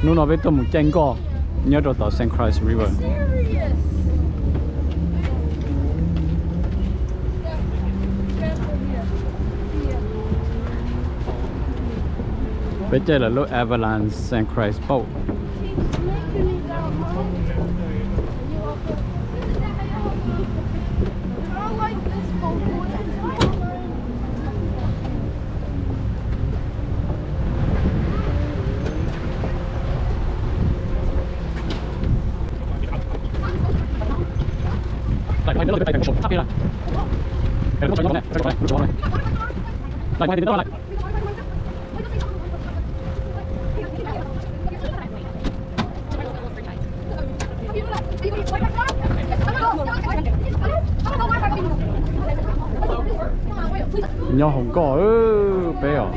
Hnub no peb tuaj mus caij nkoj nyob rau tom Saint Croix River. Peb caij lawv lub Avalon Saint Croix Boat. Nyob hauv nkoj peb os.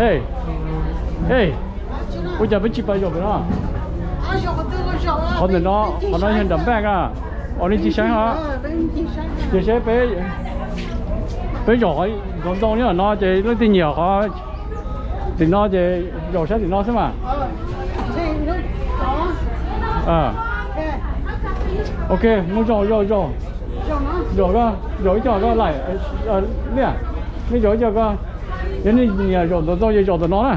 Ej, ej, ua cas peb tsis pais zaum ntawm no? Qhov ntawm no, qhov no yog nram npaj a, os nej cia saib os. Cia saib peb, peb zaum qhov ntoo nyob no ces leej twg nyiam qhov tim no ces zaum sab tim no xwb mas. Ok, mus zaum, zaum, zaum. Zaum koj, zaum ib co koj laim, nej zaum ib co koj. Yog nej nyiam zaum ntawm ntoo ces zaum ntawm no na.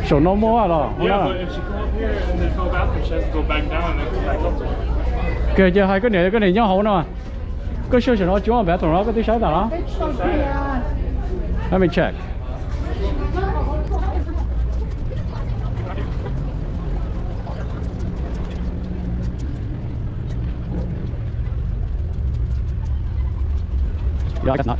Saum no muaj los? Kawg ces hais koj niam, koj niam nyob hauv no. Koj xyuas saum no tsis muaj bathroom los koj twb saib tas los? Let me check. Yeah, I guess not.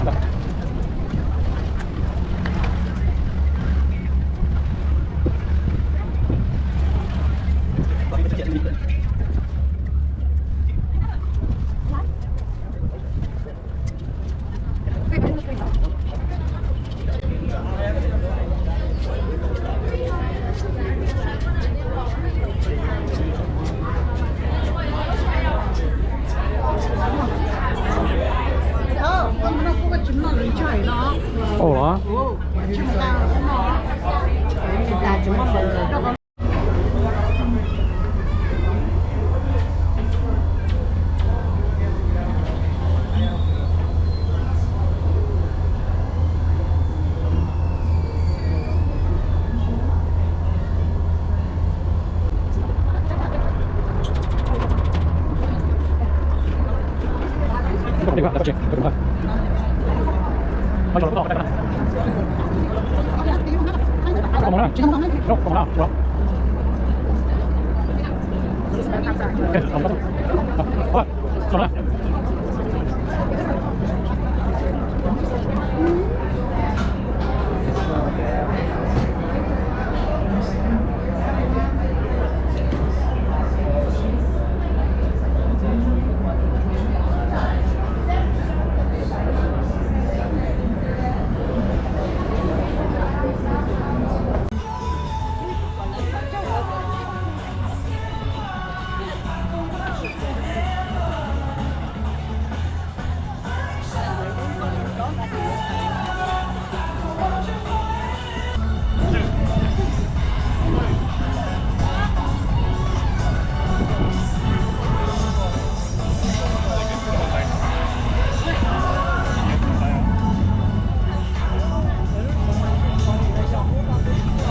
Ua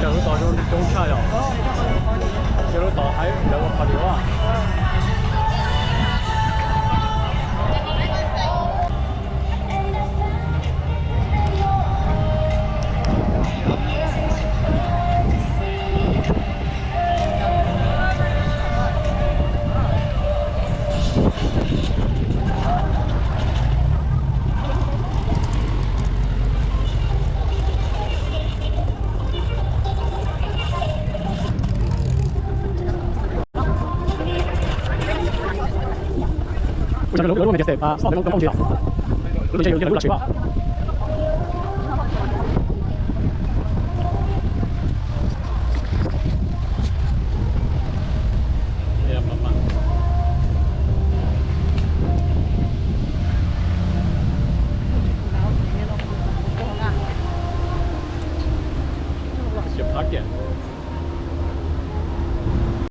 Cov lub tod zoo coob tshaj yom. Cov lub tod hais lawv ua qhov diav. Ua cas lawv lub no ces tes sport lawv lub koob ntsis os. Lub no ces yog lub los tsis pom.